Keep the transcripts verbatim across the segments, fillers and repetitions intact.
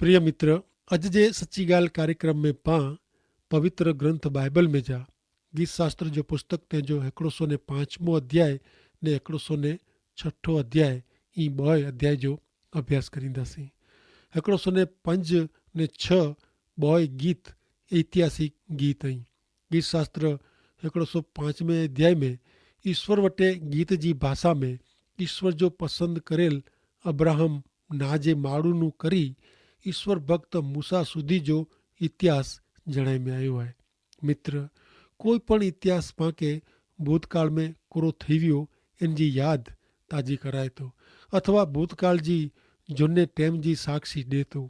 પ્રિય મિત્ર, અજ જે સચ્ચી ગાલ કાર્યક્રમ મેં પાં પવિત્ર ગ્રંથ બાઈબલ મેં જા ગીત શાસ્ત્ર જો પુસ્તક તે જો હેકડો સો ને પાંચમો અધ્યાય ને હેકડો સો ને છઠો અધ્યાય, ઈ બોય અધ્યાય જો અભ્યાસ કરીંદા સી. હેકડો સો ને પંજ ને છ બોય ગીત ઐતિહાસિક ગીત અહીં. ગીત શાસ્ત્ર હેકડો સો પાંચમે અધ્યાય મેં ઈસ્વર વટે ગીત જી ભાષા મેં ઈસ્વર જો પસંદ કરેલ અબ્રાહમ ના જે માળુનું કરી ઈસ્વર ભક્ત મૂસા સુધી જો ઇતિહાસ જણાઈ મેં આયો હૈ. મિત્ર, કોઈ પણ ઇતિહાસ પાંકે ભૂતકાળ મેં કોરો થઈવ્યો એન જી યાદ તાજી કરાય તો અથવા ભૂતકાળ જી જોને ટેમ જી સાક્ષી દેતો.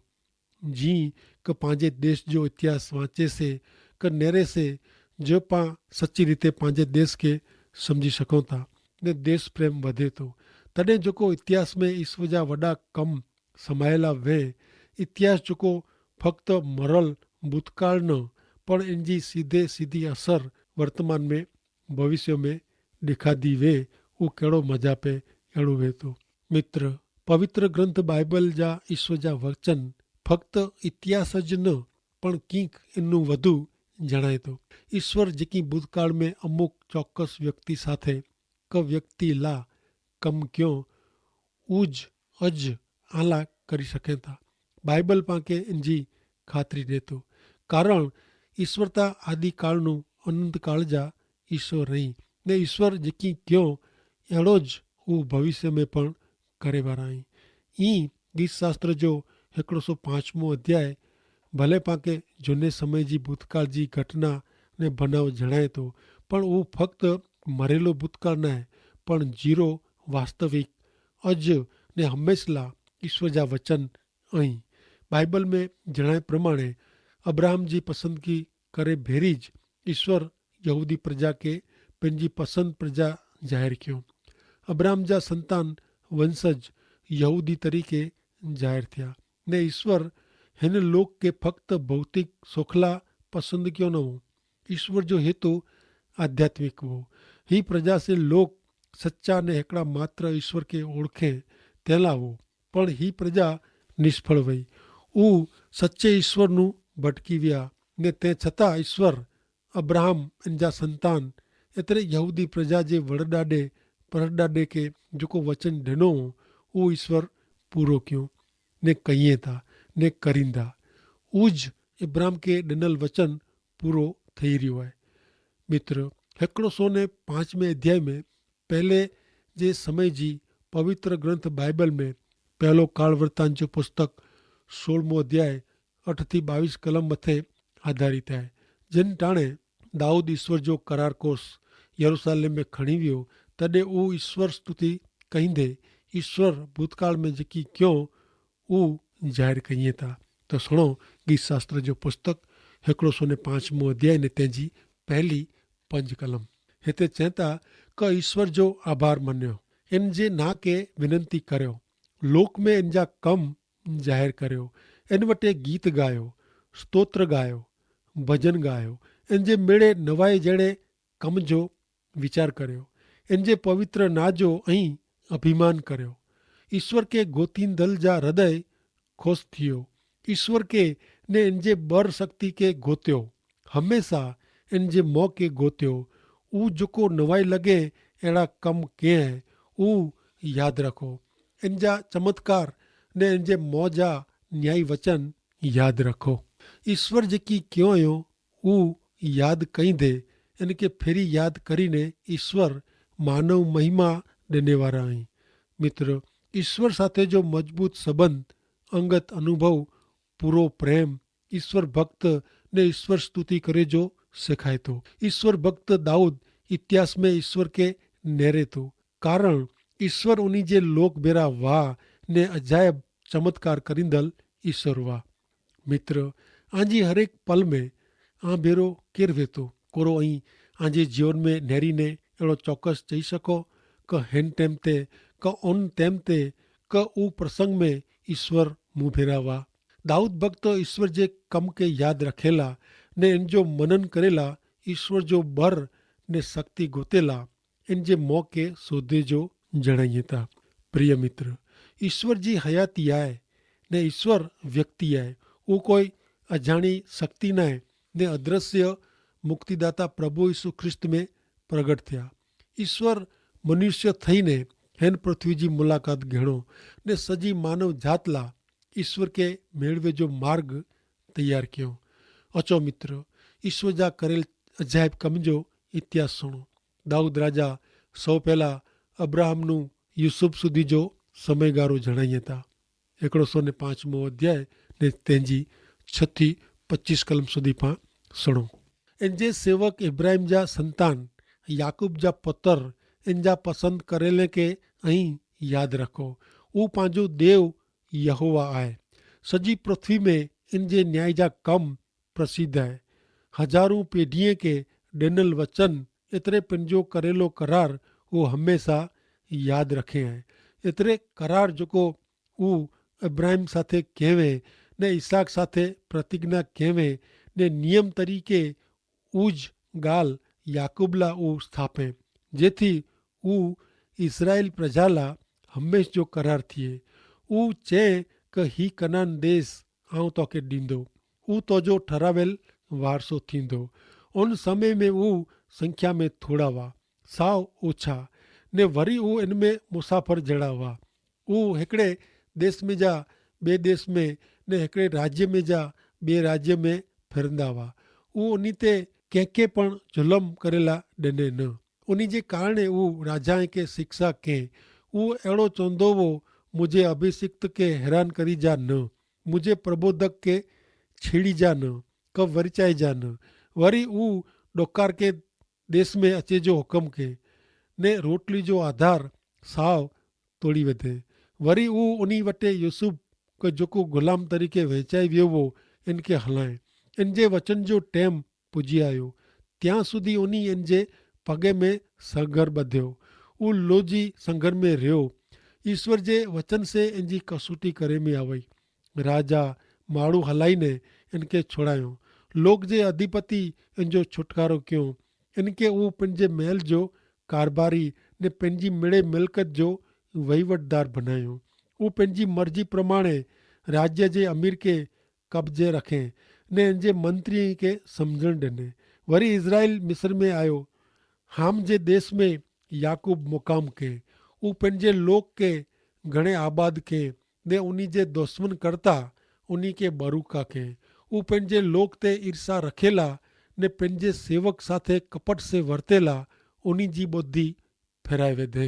જી કે પાંજે દેશ જો ઇતિહાસ વાંચે સે કે નેરે સે જો પાં સચ્ચી રીતે પાંજે દેશ કે સમઝી શકો થા ને દેશ પ્રેમ વધે તો. તદે જોકો ઇતિહાસ મેં ઈસ્વર જા વડા કમ સમાયેલા વે. ઇતિહાસ જોકો ફક્ત મરલ ભૂતકાળ ન પણ એનજી સીધે સીધી અસર વર્તમાન મેં ભવિષ્ય મેં દેખાદી વે. ઉં કેડો મજા પે એડો વેતો. મિત્ર, પવિત્ર ગ્રંથ બાઈબલ જા ઈસ્વર જા વચન ફક્ત ઇતિહાસ જ ન પણ કિંક એનનું વધુ જણાયતો. ઈસ્વર જેકી ભૂતકાળ મેં અમુક ચોક્કસ વ્યક્તિ સાથે કે વ્યક્તિ લા કમ ક્યો ઉજ અજ આલા કરી શકેતા. બાઈબલ પાંકે એનજી ખાતરી દેતો. કારણ ઈસ્વર તા આદિકાળનું અનંતકાળ જા ઈસ્વર રહી ને ઈસ્વર જેકી ક્યો એડો જ ઉં ભવિષ્ય મેં પણ કરે વારા હી. ઈ ગીત શાસ્ત્ર જો હેકડો સો પાંચમો અધ્યાય ભલે પાંકે જોને સમય જી ભૂતકાળ જી ઘટના ને ભનાવ જણાયતો, પણ ઉં ફક્ત મરેલો ભૂતકાળ નાય પણ જીરો વાસ્તવિક અજ ને હમેંશલા ઈસ્વર જા વચન. અહીં બાઈબલ મેં જણાય પ્રમાણે અબ્રાહમ જી પસંદગી કરે ભેરી જ ઈસ્વર યહૂદી પ્રજા કે પેનજી પસંદ પ્રજા જાહેર ક્યો. અબ્રાહમ જા સંતાન વંશજ યહૂદી તરીકે જાહેર થયા. ને ઈસ્વર હેન લોક કે ફક્ત ભૌતિક સોખલા પસંદ ક્યો નવો. ઈસ્વર જો હેતુ આધ્યાત્મિક વો. હી પ્રજા સે લોક સચ્ચા ને હેકડા માત્ર ઈસ્વર કે ઓળખે તેલા વો. પણ હી પ્રજા નિષ્ફળ વય. ઉં સચ્ચે ઈસ્વરનું ભટકી વ્યા. ને તે છતાં ઈસ્વર અબ્રાહમ એનજા સંતાન એતરે યહૂદી પ્રજા જે વરડાડે પરડાડે કે જોકો વચન ઢેનો હો ઉં ઈસ્વર પૂરો ક્યો. ને કહિયે તા ને કરીંદા ઉજ અબ્રાહમ કે ડેનલ વચન પૂરો થઈ રહ્યો હૈ. મિત્ર, હેકડો સો ને પાંચમે અધ્યાય મેં પહેલે જે સમય જી પવિત્ર ગ્રંથ બાઈબલ મેં પહેલો કાળવર્તાન જો પુસ્તક સોળમો અધ્યાય અઠ થી બાવીસ કલમ મતે આધારિત હૈ. જેન ટાણે દાઉદ ઈસ્વર જો કરારકોસ યરુસાલેમ મેં ખણી વ્યો તદે ઉં ઈસ્વર સ્તુતિ કહીંદે ઈસ્વર ભૂતકાળ મેં જેકી ક્યો ઉં જાહેર કહિયે તા. તો સુણો, ગીત શાસ્ત્ર જો પુસ્તક હેકડો સો ને પાંચમો અધ્યાય ને તેજી પહેલી પંજ કલમ. હેતા ચેતા કે ઈસ્વર જો આભાર મન્યો, એન જે ના કે વિનંતી કર્યો, લોક મેં એન જા કમ જાહેર કર્યો, એન વટે ગીત ગાયો, સ્તોત્ર ગાયો, ભજન ગાયો, એન જે મેળે નવાઈ જેણે કમ જો વિચાર કર્યો, એન જે પવિત્ર ના જો અહીં અભિમાન કર્યો. ઈસ્વર કે ગોતિંદલ જા હૃદય ખોસ થિયો. ઈસ્વર કે ને એન જે બર શક્તિ કે ગોત્યો. હમેંસા એન જે મોં કે ગોત્યો. ઉજકો નવાઈ લગે એડા કમ કેહ ઉ યાદ રખો. એન જા ચમત્કાર ને એન જે મોં જા ન્યાયી વચન યાદ રખો. ઈસ્વર જેકી ક્યો અયો ઉ યાદ કઈ દે. એન કે ફેરી યાદ કરીને ઈસ્વર માનવ મહિમા ડેનેવારા અહીં. મિત્ર, ઈસ્વર સાથે જો મજબૂત સંબંધ, અંગત અનુભવ, પૂરો પ્રેમ, ઈસ્વર ભક્ત ને ઈસ્વર સ્તુતિ કરે જો સેખાય તો. ઈસ્વર ભક્ત દાઉદ ઇતિહાસ મેં ઈસ્વર કે નેરે તો, કારણ ઈસ્વર ઉની જે લોક ભેરા વાહ ને અજાયબ ચમત્કાર કરીંદલ ઈસ્વર વાહ. મિત્ર, આજી હરેક પલ મેં આ ભેરો કેર વેતો કોરો અહીં આજી જીવન મેં નેરી ને એડો ચોક્કસ ચહી શકો કે હેન ટેમ તે કે ઓન ટેમ તે કે ઉ પ્રસંગ મેં ઈસ્વર મુભેરા વાહ. દાઉદ ભક્ત ઈસ્વર જે કમ કે યાદ રખેલા ને એન જો મનન કરેલા ઈસ્વર જો બર ને શક્તિ ગોતેલા એન જે મોં કે સોધે જો જણાઈ હતા. પ્રિય મિત્ર, ઈસ્વર જી હયાતી આય ને ઈસ્વર વ્યક્તિ આય. ઉં કોઈ અજાણી શક્તિ નાય, ને અદ્રશ્ય મુક્તિદાતા પ્રભુ ઈસુ ખ્રિસ્ત મેં પ્રગટ થયા. ઈસ્વર મનુષ્ય થઈને હેન પૃથ્વી જી મુલાકાત ગહેણો, ને સજી માનવ જાતલા ઈસ્વર કે મેળવે જો માર્ગ તૈયાર કયો. અચો મિત્ર, ઈસ્વર જા કરેલ અજાયબ કમજો ઇતિહાસ સુણો. દાઉદ રાજા સૌ પહેલા અબ્રાહમનું યુસુફ સુધી જો સમયગારો જણાઈ હતા. એકડો સો ને પાંચમો અધ્યાય ને તેની છ થી પચ્ચીસ કલમ સુધી પાં સુણો. એન જે સેવક ઇબ્રાહિમ જા સંતાન યાકૂબ જા પતર એન જા પસંદ કરેલે કે અહીં યાદ રાખો. ઉપાંજો દેવ યહોવા આય. સજી પૃથ્વી મેં એન જે ન્યાય જા કમ પ્રસિદ્ધ હૈ. હજારો પેઢીએ કે ડેનલ વચન એતરે પન જો કરેલો કરાર ઉહ હમેંસા યાદ રખે હૈ. એતરે કરાર જોકો ઉહ ઇબ્રાહિમ સાથે કહેવે ને ઇસ્હાક સાથે પ્રતિજ્ઞા કહેવે ને નિયમ તરીકે ઉજ ગાલ યાકૂબલા ઉહ સ્થાપે, જેથી ઉહ ઇસ્રાઇલ પ્રજાલા હમેંસ જો કરાર થિયે. ઉહ ચે કે હી કનાન દેશ આઉં તો કે દીંદો. ઉહ તો જો ઠરાવેલ વારસો થીંદો. ઉન સમય મેં ઉહ સંખ્યા મેં થોડાવા સાવ ઓછા, ને વરી ઉહ એન મેં મુસાફર જેડાવા. ઉહ હેકડ઼ે દેશ મેં જા બે દેશ મેં ને હેકડ઼ે રાજ્ય મેં જા બે રાજ્ય મેં ફેરંદા વા. ઉહ ઉની તે કેંકે પણ જુલમ કરેલા ડેને ન. ઉની જે કારણે ઉહ રાજા કે શિક્ષા કેહ. ઉહ એડો ચોંદો વો મુઝે અભિષિક્ત કે હેરાન કરી જા ન, મુઝે પ્રબોધક કે છીડી જા ન, કબ વરિચાઈ જા ન. વરી ઉહ ડોકાર કે દેશ મેં અચે જો હુકમ કેહ ને રોટલી જો આધાર સાવ તોડી વધે. વરી ઉહ ઉની વટે યૂસુફ કે જોકો ગુલામ તરીકે વહેંચાઈ વ્યો વો એન કે હલાએ. એન જે વચન જો ટેમ પૂજી આયો, ત્યાં સુધી ઉની એન જે પગે મેં સંઘર બધ્યો. ઉહ લોજી સંઘર મેં રહ્યો. ઈસ્વર જે વચન સે એન જી કસૂટી કરે મેં આવય. રાજા માળું હલાઈ ને એન કે છોડાયો. લોક જે અધિપતિ એન જો છુટકારો ક્યો. એન કે ઉહ પન જે મહેલ જો કારબારી ને પન જી મેળે મિલકત જો વહીવટદાર ભનાયો. ઉહ પન જી મરજી પ્રમાણે રાજ્ય જે અમીર કે કબજે રખે ને એન જે મંત્રી કે સમઝણ ડેને. વરી ઇઝરાઇલ મિસર મેં આયો. હામ જે દેશ મેં યાકૂબ મુકામ કે ઉપને જે લોક કે ઘણે આબાદ કે ને ઉની જે દુશ્મન કરતા ઉની કે બરૂકા કે ઉપને જે લોક તે ઇર્ષા રખેલા ને પેનજે સેવક સાથે કપટ સે વર્તેલા ઉની જી બોધી ફેરાઈ વેધે.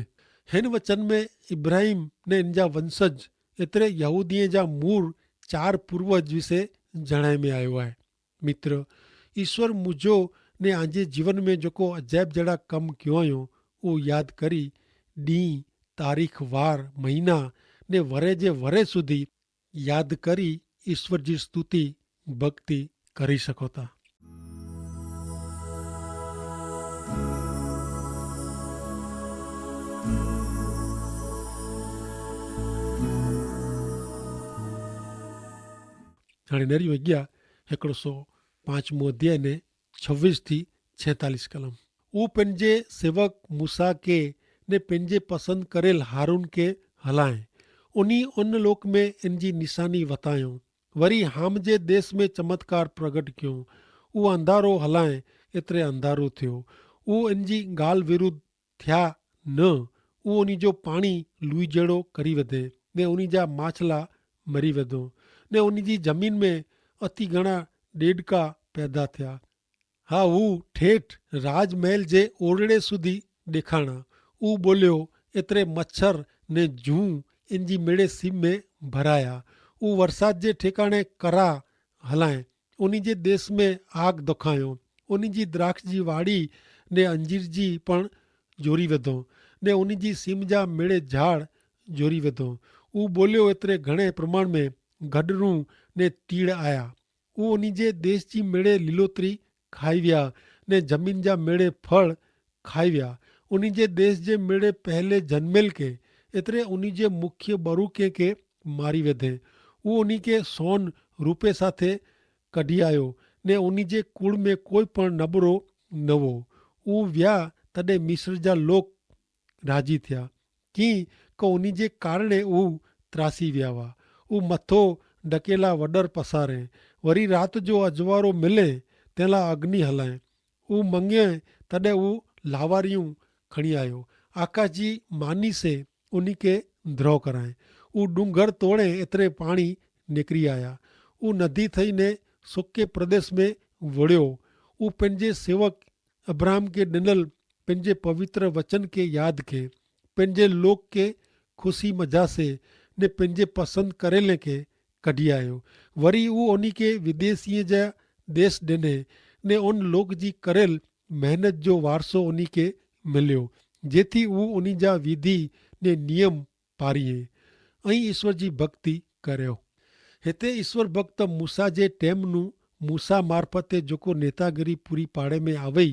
હેન વચન મેં ઇબ્રાહિમ ને ઇનજા વંશજ એતરે યહૂદીએ જા મૂર ચાર પૂર્વજ વિશે જણાઈ મેં આયો હૈ. મિત્ર, ઈસ્વર મુઝે ને આજે જીવન મેં જોકો અજાયબ જેડા કમ ક્યો આયો ઉહ યાદ કરી દી, તારીખ, વાર, મહિના ને વરે જે વરે સુધી યાદ કરી ઈસ્વર જી સ્તુતિ ભક્તિ કરી શકો થા. હાણે નરી વગ્યા હેકડો સો પાંચમો અધ્યાય ને છવીસ થી છેતાલીસ કલમ. ઉપને જે સેવક મૂસા કે ને પેનજે પસંદ કરેલ હારૂન કે હલાએ. ઉની ઉન લોક મેં એનજી નિશાની વતાયો. વરી હામ જે દેશ મેં ચમત્કાર પ્રગટ ક્યો. ઉહ અંધારો હલાએ એતરે અંધારો થ્યો. ઉહ એનજી ગાલ વિરુદ્ધ થ્યા ન. ઉહ ઉની જો પાણી લુઈ જેડો કરી વધે ને ઉની જા માછલા મરી વધો ને ઉની જી જમીન મેં અતિ ઘણા ડેડકા પેદા થ્યા. હા ઉહ ઠેઠ રાજમહેલ જે ઓરડે સુધી દેખાણા. ઉહ બોલ્યો એતરે મચ્છર ને જૂ એનજી મેડે સીમ મેં ભરાયા. ઉહ વરસાદ જે ઠેકાણે કરા હલાએ. ઉની જે દેશ મેં આગ દોખાયો. ઉની જી દ્રાક્ષ જી વાડી ને અંજીર જી પણ જોરી વધો ને ઉની જી સીમ જા મેડે ઝાડ જોરી વધો. ઉહ બોલ્યો એતરે ઘણે પ્રમાણ મેં ગડરૂ ને તીડ આયા. ઉહ ઉની જે દેશ જી મેડે લિલોતરી ખાઈવ્યા ને જમીન જા મેડે ફળ ખાઈવ્યા. ઉની જે દેશ જે મેડે પહેલે જન્મેલ કે એતરે ઉની જે મુખ્ય બરૂકે કે મારી વેધે. ઉહ ઉની કે સોન રૂપે સાથે કઢ઼ી આયો ને ઉની જે કુળ મેં કોઈ પણ નબરો નવો. ઉહ વ્યા તદે મિશ્ર જા લોક રાજી થ્યા કિંક ઉની જે કારણે ઉહ ત્રાસી વ્યાવા. ઉ મથો ઢકેલા વડર પસારે. વરી રાત જો અજવારો મિલે તેલા અગ્નિ હલાએ. ઉ મંગે તદે ઉ લાવારિયું ખણી આયો. આકાજી માની સે ઉની કે દ્રોહ કરાએ. ઉ ડુંગર તોડે એતરે પાણી નેકરી આયા. ઉ નદી થઈ ને સુકે પ્રદેશ મેં વડ્યો. ઉ પેનજે સેવક અબ્રાહમ કે ડેનલ પેનજે પવિત્ર વચન કે યાદ કે પેનજે લોક કે ખુશી મજા સે ને પેનજે પસંદ કરેલે કે કઢ઼ી આયો. વરી ઉ ઓની કે વિદેશીએ જા દેશ ડેને ને ઓન લોક જી કરેલ મહેનત જો વારસો ઓની કે મિલ્યો, જેથી ઉ ઓની જા વિધિ ને નિયમ પારી હૈ. અહીં ઈસ્વર જી ભક્તિ કર્યો. હેતા ઈસ્વર ભક્ત મૂસા જે ટેમનું મૂસા મારફતે જોકો નેતાગરી પૂરી પાડે મેં આવે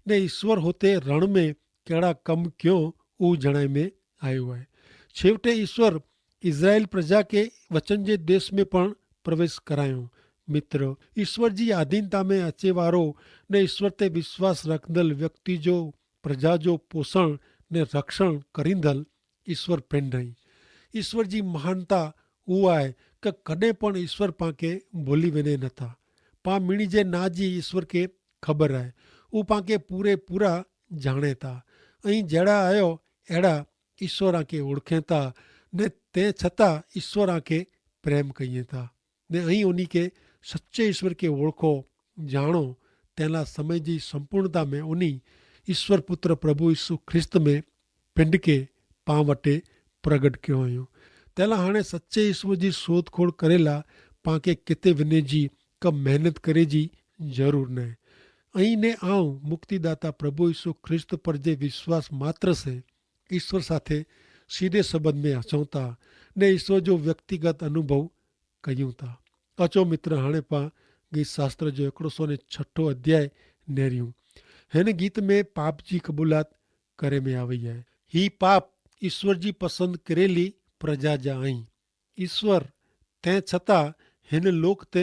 ને ઈસ્વર હોતે રણ મેં કહેડા કમ ક્યો ઉજણાઈ મેં આયો હૈ. છેવટે ઈસ્વર ઇઝરાયેલ પ્રજા કે વચન જે દેશ મેં પણ પ્રવેશ કરાયો. મિત્ર, ઈસ્વર જી આધીનતા મેં અચેવારો ને ઈસ્વર તે વિશ્વાસ રખદલ વ્યક્તિ જો પ્રજા જો પોષણ ને રક્ષણ કરીંદલ ઈસ્વર પેંડાઈ. ઈસ્વર જી મહાનતા ઉઆએ કે કદે પણ ઈસ્વર પાંકે ભોલી વેને નથા. પાં મિણી જે ના જી ઈસ્વર કે ખબર આય. ઉપાંકે પૂરે પૂરા જાણે તા. અહીં જેડા આયો એડા ઈસ્વર આંકે ઓળખે તા. ને તે છતાં ઈસ્વર આંકે પ્રેમ કહિએ તા. ને અહીં ઉની કે સચ્ચે ઈસ્વર કે ઓળખો જાણો તેના સમય જી સંપૂર્ણતા મેં ઉની ઈસ્વર પુત્ર પ્રભુ ઈસુ ખ્રિસ્ત મેં પિંડ કે પાં વટે પ્રગટ કયો હૈં. તેલા હાણે સચ્ચે ઈસ્વર જી શોધખોળ કરેલા પાંકે કિતે વિને જી કબ મહેનત કરે જી જરૂર નહીં. અહીં ને આઉં મુક્તિદાતા પ્રભુ ઈસુ ખ્રિસ્ત પર જે વિશ્વાસ માત્ર સે ઈસ્વર સાથે સીધે સંબંધ મેં હસોતા ને ઈસ્વર જો વ્યક્તિગત અનુભવ કહ્યું તા. અચો મિત્ર હાણે પા ગીત શાસ્ત્ર જો એકડો સો ને છઠો અધ્યાય નેર્યું. હેન ગીત મેં પાપ જી કબૂલાત કરે મેં આવે હૈ. હી પાપ ઈસ્વર જી પસંદ કરેલી પ્રજા જા અહીં. ઈસ્વર તે છતાં હેન લોક તે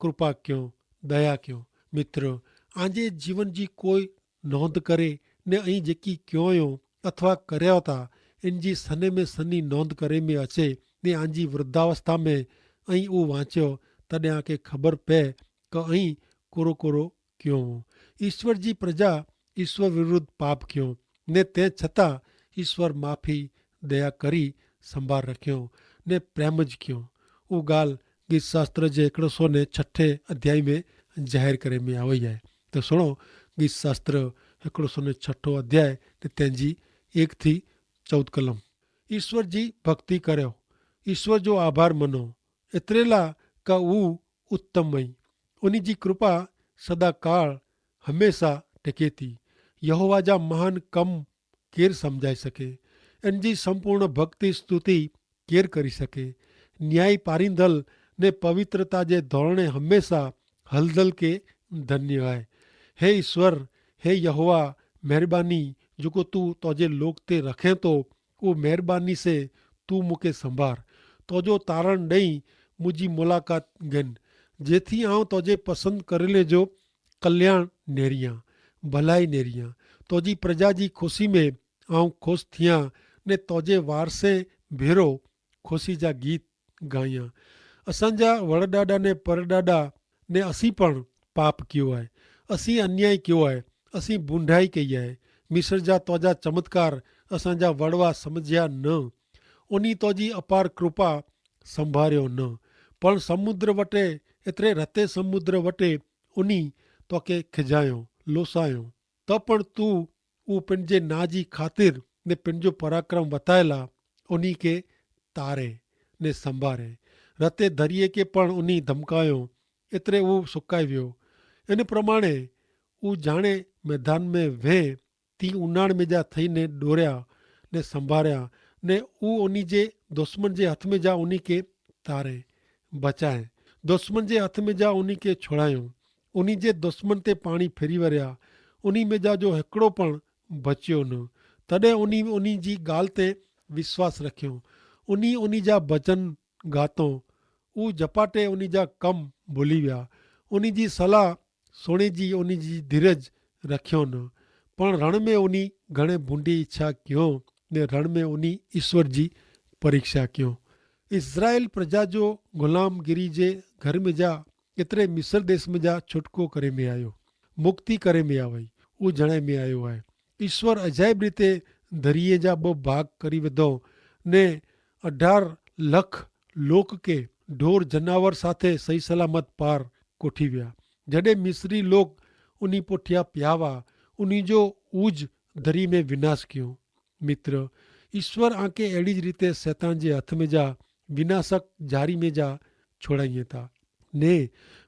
કૃપા ક્યો, દયા ક્યો. મિત્ર, આજે જીવન જી કોઈ નોંધ કરે ને અહીં જેકી ક્યોંયો અથવા કર્યા તા એન જી સને મેં સની નોંધ કરે મેં અચે ને આજી વૃદ્ધાવસ્થા મેં અહીં ઉં વાંચ્યો તદે આંકે ખબર પે કે અહીં કોરો કોરો ક્યો. ઈસ્વર જી પ્રજા ઈસ્વર વિરુદ્ધ પાપ ક્યો ને તે છતાં ઈસ્વર માફી દયા કરી સંભાર રખ્યો ને પ્રેમ જ ક્યો. ઉગાલ ગીત શાસ્ત્ર જે એકડો સો ને છઠે અધ્યાય મેં જાહેર કરે મેં આવે હૈ. તો સુણો, ગીત શાસ્ત્ર એકડો સો ને છઠો અધ્યાય તે તેની એક થી ચૌદ કલમ. ઈસ્વર જી ભક્તિ કર્યો, ઈસ્વર જો આભાર મનો, એતરેલા કા ઉ ઉત્તમ મય. ઉની જી કૃપા સદા કાળ હમેંસા ટેકેતી. યહોવા જા મહાન કમ કેર સમઝાઈ સકે? એન જી સંપૂર્ણ ભક્તિ સ્તુતિ કેર કરી સકે? ન્યાયી પારિંદલ ને પવિત્રતા જે ધોરણે હમેંસા હલદલ કે ધન્ય હૈ. હે ઈસ્વર, હે યહોવા, મહેરબાની, જોકો તું તોજે લોક તે રખે તો ઉહ મહેરબાની સે તું મુકે સંભાર. તોજો તારણ દઈ મુજી મુલાકાત ગન, જેથી આઉં તોજે પસંદ કરેલે જો કલ્યાણ નેરિયા, ભલાઈ નેરિયા. તોજી પ્રજા જી ખુશી મેં આઉં ખુશ થિયા, ને તોજે વારસે ભેરો ખુશી જા ગીત ગાયા. અસાંજા વડડાડા ને પરડાડા ને અસી પણ પાપ કિયો આય, અસી અન્યાય કિયો આય, અસી બુંડાઈ કઈ આય. મિસર જા તોજા ચમત્કાર અસાંજા વડવા સમઝ્યા ન. ઉની તોજી અપાર કૃપા સંભાર્યો ન. પણ સમુદ્ર વટે એતરે રતે સમુદ્ર વટે ઉની તોકે ખજાયો, લોસાયો. તો પણ તું ઉપને જે નાજી ખાતર ને પેનજો પરાક્રમ વતાયેલા ઉની કે તારે ને સંભારે. રતે ધરિયે કે પણ ઉની ધમકાયો, એતરે ઉં સુકાઈ વ્યો. એન પ્રમાણે ઉં જાણે મેદાન મેં વેં તી ઉનાળ મેં જા થઈ ને ડોર્યા ને સંભાર્યા, ને ઉં ઉની જે દુશ્મન જે હાથ મેં જા ઉની કે તારે બચાએ. દુશ્મન જે હાથ મેં જા ઉની કે છોડાયો. ઉની જે દુશ્મન તે પાણી ફેરી વર્યા ઉની મેં જા જો હેકડો પણ બચ્યો ન. તદે ઉની ઉની જી ગાલ તે વિશ્વાસ રખ્યો. ઉની ઉની જા ભજન ગાતો. ઉં જપાટે ઉની જા કમ ભોલી વ્યા. ઉની જી સલાહ સોણે જી ઉની જી ધીરજ રખ્યો ન. પણ રણ મેં ઉની ઘણે ભૂંડી ઇચ્છા ક્યો ને રણ મેં ઉની ઇશ્વર જી પરીક્ષા ક્યો. ઇઝરાયેલ પ્રજા જો ગુલામગીરી જે ઘર મેં જા એતરે મિસર દેશ મેં જા છુટકો કરે મેં આયો, મુક્તિ કરે મેં આવે, ઉજણાઈ મેં આયો હૈ. ઇશ્વર અજાયબ રીતે ધરિયે જા બહ ભાગ કરી વધો ને અઢાર લખ લોક કે ઢોર જનાવર સાથે સહી સલામત પાર કોઠી વ્યા. જડે મિસરી લોક ઉની પોઠ્યા પ્યાવા ઉની જો ઉજ ધરી મેં વિનાશ ક્યો. મિત્ર, ઇશ્વર આંકે એડી જ રીતે સેતાન જે હથ મેં જા વિનાશક જારી મેં જા છોડાઈ થા. ને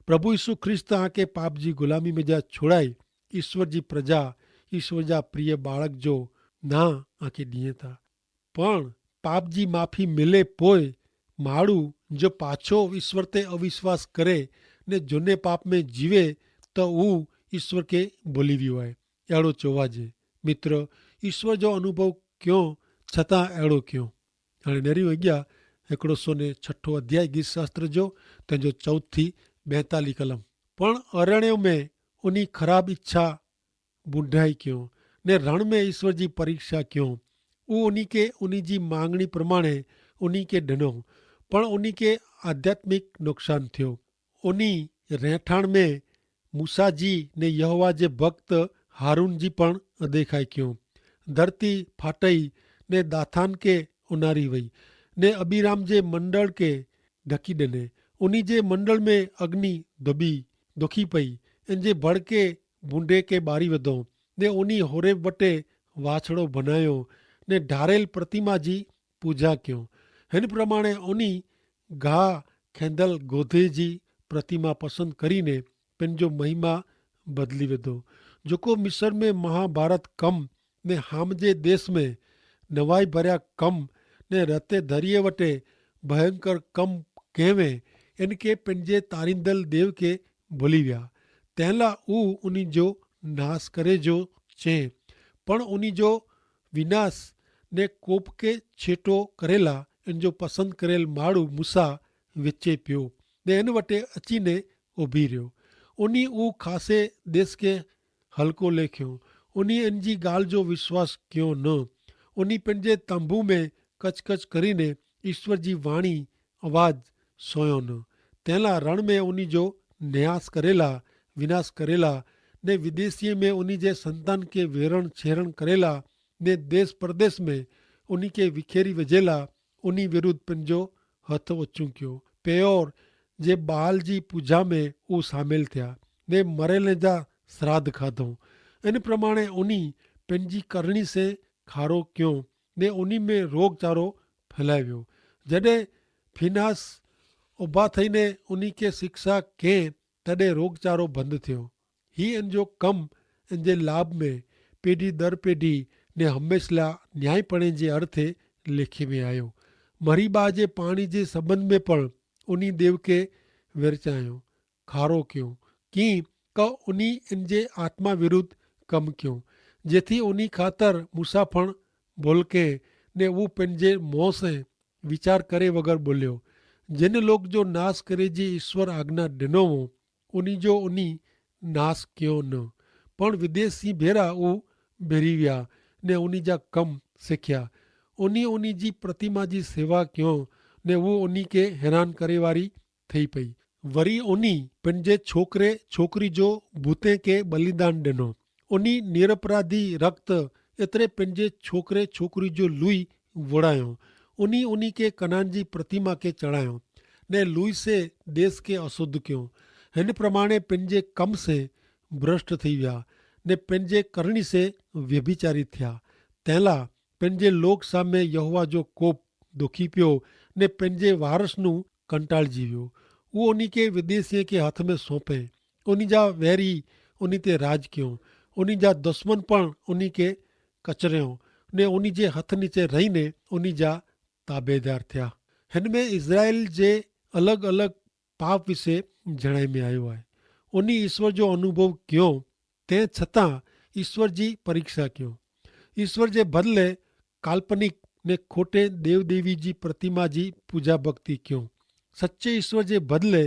પ્રભુ ઇશુ ખ્રિસ્ત આંકે પાપ જી ગુલામી મેં જા છોડાઈ ઇશ્વર જી પ્રજા, ઇશ્વર જા પ્રિય બાળક જો ના આંકે દિયે થા. પણ પાપ જી માફી મિલે પોય માડૂ જો પાછો ઇશ્વર તે અવિશ્વાસ કરે ને જોને પાપ મેં જીવે, તો ઉ ઇશ્વર કે ભોલી વ્યો આય. એડો ચોવાજે. મિત્ર, ઇશ્વર જો અનુભવ ક્યો છતાં એડો ક્યો. અને નેરી વગ્યા હેકડો સો ને છઠો અધ્યાય ગીત શાસ્ત્ર જો તેનો ચૌથી બેતાલી કલમ. પણ અરણ્યો મેં ઉની ખરાબ ઇચ્છા બુંડાઈ ક્યો ને રણ મેં ઇશ્વર જી પરીક્ષા ક્યો. ઉ ઉની કે ઉની જી માંગણી પ્રમાણે ઉની કે ઢનો, પણ ઉની કે આધ્યાત્મિક નુકસાન થ્યો. ઉની રહેઠાણ મેં મૂસા જી ને યહોવા જે ભક્ત હારૂન જી પણ અદેખાઈ ક્યો. ધરતી ફાટઈ ને દાથાન કે ઉનારી વય ને અબીરામ જે મંડળ કે ઢકી ડને. ઉની જે મંડળ મેં અગ્નિ ધોબી ધોખી પઈ એન જે ભડકે ભૂંડે કે બારી વધો ને ઉની હોરેબ વટે વાછડો ભનાયો ને ઢારેલ પ્રતિમા જી પૂજા ક્યો. હેન પ્રમાણે ઉની ઘા ખેંદલ ગોધે જી પ્રતિમા પસંદ કરીને પેનજો મહિમા બદલી વધો. જોકો મિસર મેં મહાભારત કમ ને હામજે દેશ મેં નવાઈ ભર્યા કમ ને રતે ધરિયે વટે ભયંકર કમ કહેવે એન કે પેનજે તારીંદલ દેવ કે ભોલી વ્યા. તેનલા ઉ ઉની જો નાસ કરે જો ચે, પણ ઉની જો વિનાશ ને કોપ કે છેટો કરેલા એન જો પસંદ કરેલ માડૂ મૂસા વેચે પ્યો ને એન વટે અચીને ઉભી રહ્યો. ઉની ઉ ખાસે દેશ કે હલકો લેખ્યો. ઉની એન જી ગાલ જો વિશ્વાસ ક્યો ન. ઉની પેનજે તંભુ મેં કચકચ કરીને ઇશ્વર જી વાણી અવાજ સોયો ન. તેના રણ મેં ઉની જો ન્યાસ કરેલા વિનાશ કરેલા ને વિદેશીએ મેં ઉની જે સંતાન કે વેરણ છેરણ કરેલા ને દેશ પરદેશ મેં ઉની કે વિખેરી વજેલા ઉની વિરુદ્ધ પેનજો હત ઓચું ક્યો. પેયોર જે બાલ જી પૂજા મેં ઉ સામેલ થયા ને મરેલે જા શ્રાદ્ધ ખાધો. એન પ્રમાણે ઉની પેનજી કરણી સે ખારો ક્યો ને ઉની મેં રોગચારો ફેલાવ્યો. જડે ફિનાસ ઉભા થઈને ઉની કે શિક્ષા કે તદે રોગચારો બંધ થયો. હી એન જો કમ એન જે લાભ મેં પેઢી દર પેઢી ને હંમેશલા ન્યાયીપણે જે અર્થે લેખી મેં આયો. મરી બા જે પાણી જે સંબંધ મેં પણ ઉની દેવ કે વેરચાયો ખારો ક્યો કિંક ઉની એન જે આત્મા વિરુદ્ધ કમ ક્યો જેથી ઉની ખાતર મુસાફણ ભોલકે ને ઉપ એન જે મોં સે વિચાર કરે વગર બોલ્યો. જેન લોક જો નાસ કરે જે ઈસ્વર આજ્ઞા ડેનો વો ઉની જો ઉની નાસ ક્યો ન. પણ વિદેશી ભેરા ઉ ભેરી વ્યા ને ઉની જા કમ સિખ્યા. ઉની ઉની જી પ્રતિમા જી સેવા ક્યો ને ઉ ઉની કે હેરાન કરે વારી થઈ પઈ. વરી ઉની પન જે છોકરે છોકરી જો ભૂતે કે બલિદાન ડેનો. ઉની નિરપરાધી રક્ત એતરે પન જે છોકરે છોકરી જો લુઈ વોડાયો. ઉની ઉની કે કનાન જી પ્રતિમા કે ચડાયો ને લુઈ સે દેશ કે અશુદ્ધ ક્યો. હેન પ્રમાણે પન જે કમ સે ભ્રષ્ટ થઈ વ્યા ને પન જે કરણી સે વ્યભિચારી થ્યા. તેલા પન જે લોક સામે યહોવા જો કોપ દોખી પ્યો ને પન જે વારસ નું કંટાળ જીવ્યો. ઉ ઉની કે વિદેશીએ કે હાથ મેં સોંપે. ઉની જા વૈરી ઉની તે રાજ ક્યો. ઉની જા દુશ્મન પણ ઉની કે કચર્યો ને ઉની જે હાથ નીચે રહી ને ઉની જા તાબેદાર થ્યા. હેન મેં ઇઝરાયેલ જે અલગ અલગ પાપ વિશે જણાઈ મેં આયો હૈ. ઉની ઇશ્વર જો અનુભવ ક્યો તે છતાં ઇશ્વર જી પરીક્ષા ક્યો. ઇશ્વર જે બદલે કાલ્પનિક ને ખોટે દેવદેવી જી પ્રતિમા જી પૂજા ભક્તિ ક્યો. સચ્ચે ઇશ્વર જે બદલે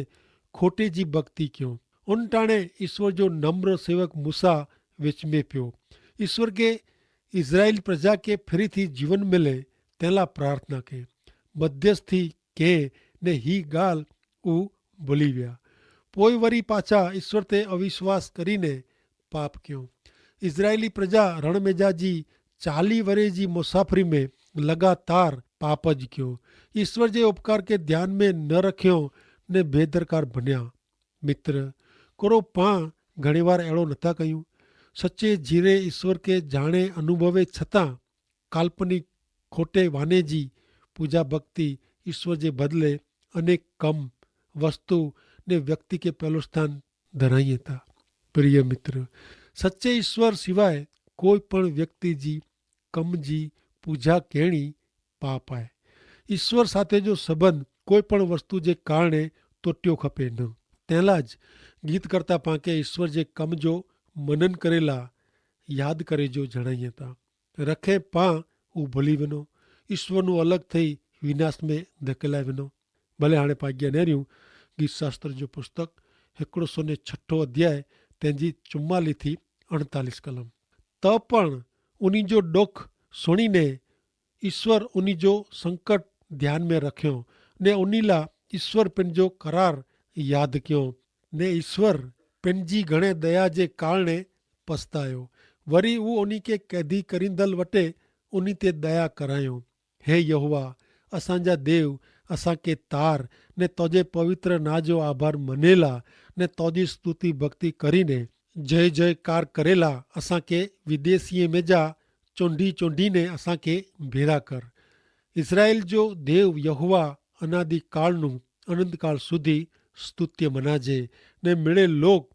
ખોટે જી ભક્તિ ક્યો. ઉનટાણે ઇશ્વર જો નમ્ર સેવક મૂસા વેચમે પ્યો. ઇશ્વર કે ઇઝરાયેલ પ્રજા કે ફેરી થી જીવન મેલે તેલા પ્રાર્થના કે મધ્યસ્થી કે ને હી ગાલ ઉં ભલી વ્યા. પોય વરી પાછા ઈસ્વર તે અવિશ્વાસ કરીને પાપ ક્યો. ઇઝરાયેલી પ્રજા રણમેજા જી ચાલી વરે જી મુસાફરી મેં લગાતાર પાપ જ ક્યો. ઈસ્વર જે ઉપકાર કે ધ્યાન મેં ન રખ્યો ને ભેદરકાર ભન્યા. મિત્ર, કોરો પાં ઘણીવાર એડો નથા કહ્યું? સચ્ચે જીરે ઈસ્વર કે જાણે અનુભવે છતાં કાલ્પનિક ખોટે વાને જી પૂજા ભક્તિ ઈસ્વર જે બદલે અનેક કમ, વસ્તુ ને વ્યક્તિ કે પહેલો સ્થાન ધરાઈ હતા. પ્રિય મિત્ર, સચ્ચે ઈસ્વર સિવાય કોઈ પણ વ્યક્તિ જી કમ જી પૂજા કહેણી પાપ આય. ઈસ્વર સાથે જો સંબંધ કોઈ પણ વસ્તુ જે કારણે તોટ્યો ખપે ન. તેલા જ ગીતકર્તા પાંકે ઈસ્વર જે કમ જો મનન કરેલા યાદ કરે જો જણાઈ હતા. રખે પાં ઉં ભલી વેનો, ઈસ્વરનું અલગ થઈ વિનાશ મેં ધકેલાય વેનો. ભલે હાણે પાગ્યા નેર્યું. ગીતશાસ્ત્ર જો પુસ્તક હેકડો સો ને છઠ્ઠો અધ્યાય તેની ચુમ્માલી થી અણતાલીસ કલમ. તો પણ ઉની જો ડોખ સુણીને ઈસ્વર ઉની જો સંકટ ધ્યાન મેં રખ્યો ને ઉનીલા ઈસ્વર પેનજો કરાર યાદ ક્યો ને ઈસ્વર પેનજી ઘણે દયા જે કારણે પસ્તાયો. વરી ઉં ઉની કે કૈદી કરીંદલ વટે ઉની તે દયા કરાયો. હે યહોવા, અસાંજા દેવ, અસાંકે તાર ને તોજે પવિત્ર ના જો આભાર મનેલા ને તોજી સ્તુતિ ભક્તિ કરીને જય જયકાર કરેલા અસાંકે વિદેશીએ મેજા ચોંઢી ચોંઢીને અસાંકે ભેરા કર. ઇઝરાયેલ જો દેવ યહોવા અનાદિકાળનું અનંતકાળ સુધી સ્તુત્ય મનાજે ને મેળે લોક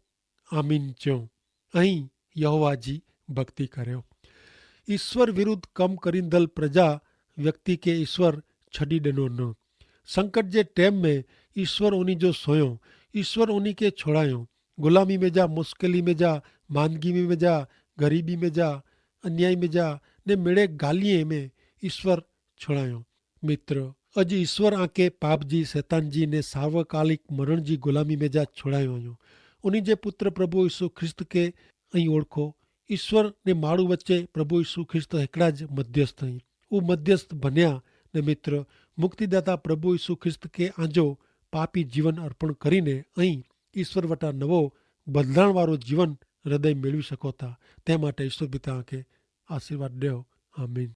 આમીન ચ્યો. અહીં યહોવા જી ભક્તિ કર્યો. ઈસ્વર વિરુદ્ધ કમ કરીંદલ પ્રજા વ્યક્તિ કે ઈસ્વર છડી દેનો ન. સંકટ જે ટેમ મેં ઈસ્વર ઉની જો સોયો. ઈસ્વર ઉની કે છોડાયો. ગુલામી મેં જા, મુશ્કેલી મેં જા, માંદગી મેં જા, ગરીબી મેં જા, અન્યાય મેં જા ને મેળે ગાલિયે મેં ઈસ્વર છોડાયો. મિત્ર, અજ ઈસ્વર આંકે પાપ જી, સૈતાન જી ને સાર્વકાલિક મરણ જી ગુલામી મેં જા છોડાયો આયો. ઉની જે પુત્ર પ્રભુ ઈસુ ખ્રિસ્ત કે અહીં ઓળખો. ઈસ્વર ને માણુ વચ્ચે પ્રભુ ઈસુ ખ્રિસ્ત હેકડા જ મધ્યસ્થ અહીં. ઉં મધ્યસ્થ ભન્યા. ને મિત્ર, મુક્તિદાતા પ્રભુ ઈસુ ખ્રિસ્ત કે આજો પાપી જીવન અર્પણ કરીને અહીં ઈસ્વર વટા નવો બદલાણ વારો જીવન હૃદય મેળવી શકો થા. તે માટે ઈસ્વર પિતા આંકે આશીર્વાદ દેવ. આમીન.